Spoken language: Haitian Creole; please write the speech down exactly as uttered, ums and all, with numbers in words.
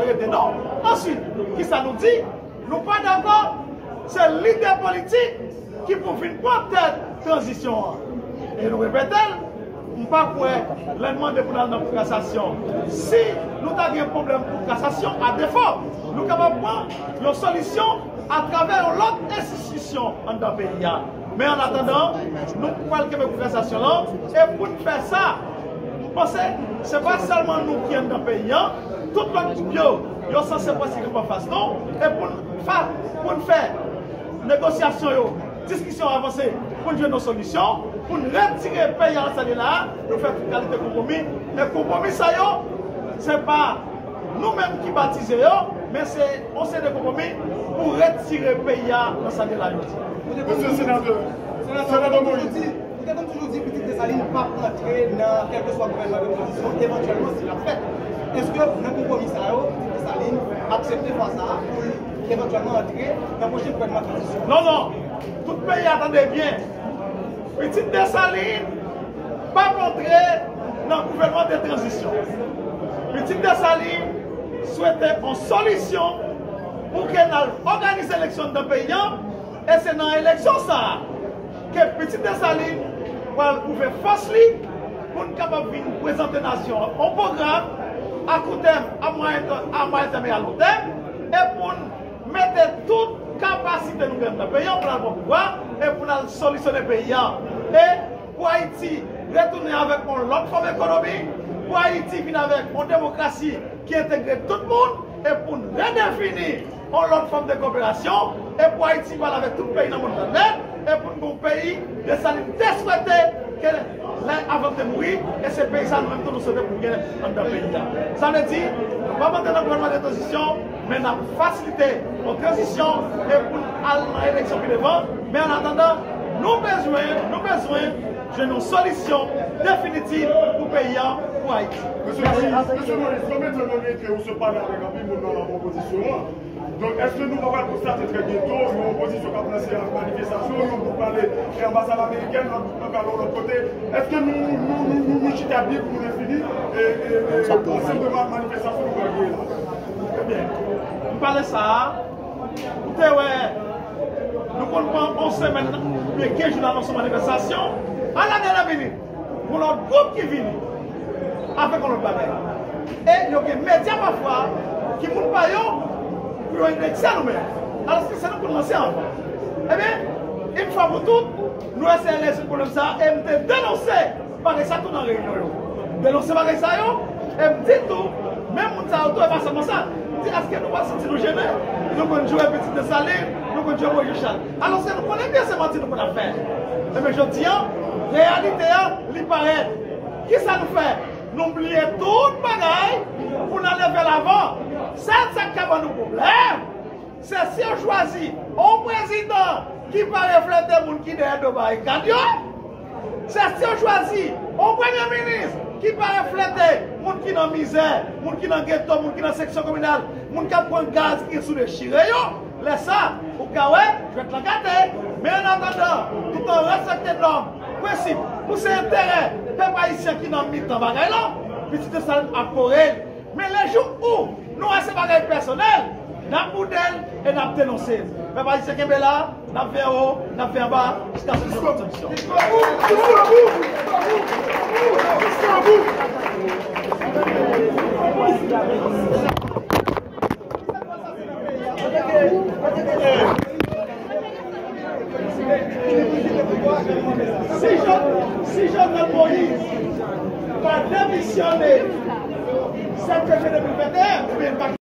Rete non. Answit, kisa nou di? Nou pa dakò, se lidè politik ki pou vin pran tèt tranzisyon an. E nou repete l, m pa kwè lè n mande pou n al nan kou kasasyon. Si nou ta gen pwoblèm kou kasasyon, a defo, nou kapab pran yon solisyon atravè yon lòt enstitisyon anndan peyi a. Men an atandan, nou pral kenbe kou kasasyon lan, e pou n fè sa, m panse se pa sèlman nou ki anndan peyi an, tout lòt gwoup yo, yo sanse pran ti kanpe anfas nou, e pou n fa, pou n fè negosyasyon yo, diskisyon avanse, pou n jwenn yon solisyon, pou n retire peyi a nan sa l ye la a, nou fè tout kalite konpwomi, e konpwomi sa yo, se pa nou menm ki batize yo, men se yon seri de konpwomi pou retire peyi a nan sa l ye la jodi. Mesye senatè, senatè Moïse. Ou te konn toujou di Pitit Desalin p ap rantre nan kèlkeswa gouvènman de tranzisyon, evantyèlman si l ap fèt. Èske nan konpwomi sa yo, Pitit Desalin aksepte fwa sa a pou l evantyèlman antre nan pwochen gouvènman tranzisyon? Non, non. Tout peyi a tande byen. Pitit Desalin p ap antre nan gouvènman de tranzisyon. Pitit Desalin swete yon solisyon pou ke n al òganize eleksyon anndan peyi a, e se nan eleksyon sa a ke Pitit Desalin pral pwouve fòs li pou n kapab vin prezante nasyon an yon pwogram a kou tèm, a mwayen, a mwayen tèm e a long tèm, e pou n mete tout kapasite nou gen nan peyi an pou n al pran pouvwa e pou n al solisyone peyi an. E pou Ayiti retounen avèk yon lòt fòm ekonomi, pou Ayiti vin avèk yon demokrasi ki entegre tout moun, e pou n redefini yon lòt fòm de koperasyon, e pou Ayiti pale avèk tout peyi nan mond lan nèt, e pou n gen yon peyi Desalin te swete ke lè avan l te mouri, e se peyi sa nou menm tou nou swete pou gen anndan peyi a. Sa vle di, nou p ap antre nan gouvènman de tranzisyon, men n ap fasilite yon tranzisyon e pou n al nan eleksyon pi devan. Men an atandan, nou bezwen, nou bezwen jwenn yon solisyon definitif pou peyi a, pou Ayiti. Mesye Moïse, mesye Moïse, konbyen tan nou gen ke ou sot pale avèk anpil moun nan opozisyon an? Donk, èske nou pa pral konstate trè byento yon opozisyon k ap lanse avèk manifestasyon, yon gwoup prale e anbasad amerikèn, lòt gwoup lan prale yon lòt kote? Èske nou, nou, nou, nou, nou chita byen pou nou defini e, e, e, ansanm de ma-, manifestasyon nou pral genyen la? Ebyen, m pale sa a, ou te wè, nou konn pran yon semèn oubyen kenz jou n anonse yon manifestasyon, a la dènyè minit, yon lòt gwoup ki vini avèk yon lòt bagay. E yo gen medya pafwa ki moun pa yo pou yo endekse nou menm. Alòske se nou konn lanse anvan. Ebyen, yon fwa pou tout, nou eseye rezoud pwoblèm sa a e m te denonse bagay sa tou nan reyinyon yo. M denonse bagay sa yo, e m di tou, menm moun sa yo tou, e pa sèlman sa. M di, èske nou pa santi nou jennen? Nou konn joure Pitit Desalin, nou konn joure Moyiz Chal. Alòske nou konnen byen se manti nou konn ap fè. Ebyen, jodi a, reyalite a, li parèt. Kisa nou fè? Nou bliye tout bagay pou n al leve l avan. Sèl sa k ka ban nou pwoblèm, se si yo chwazi yon prezidan ki pa reflete moun ki dèyè do barikad yo, se si yo chwazi yon premye minis ki pa reflete moun ki nan mizè, moun ki nan geto, moun ki nan seksyon kominal, moun k ap pran gaz ki sou dechire yo, lè sa, ou ka wè jwèt lan gate. Men an atandan, tout an respekte nòm, prensip, pou se enterè pèp ayisyen ki nan mitan bagay la, Pitit Desalin ap kore l. Men lejou ou nou wè se bagay pèsonèl, n ap boude l e n ap denonse l. Pèp ayisyen, kenbe la, n ap fè anwo, n ap fè anba, jiskaske nou jwenn yon solisyon. Si Jo-, si Jovenel Moïse pa demisyone sèt fevriye de mil venteyen, oubyen pa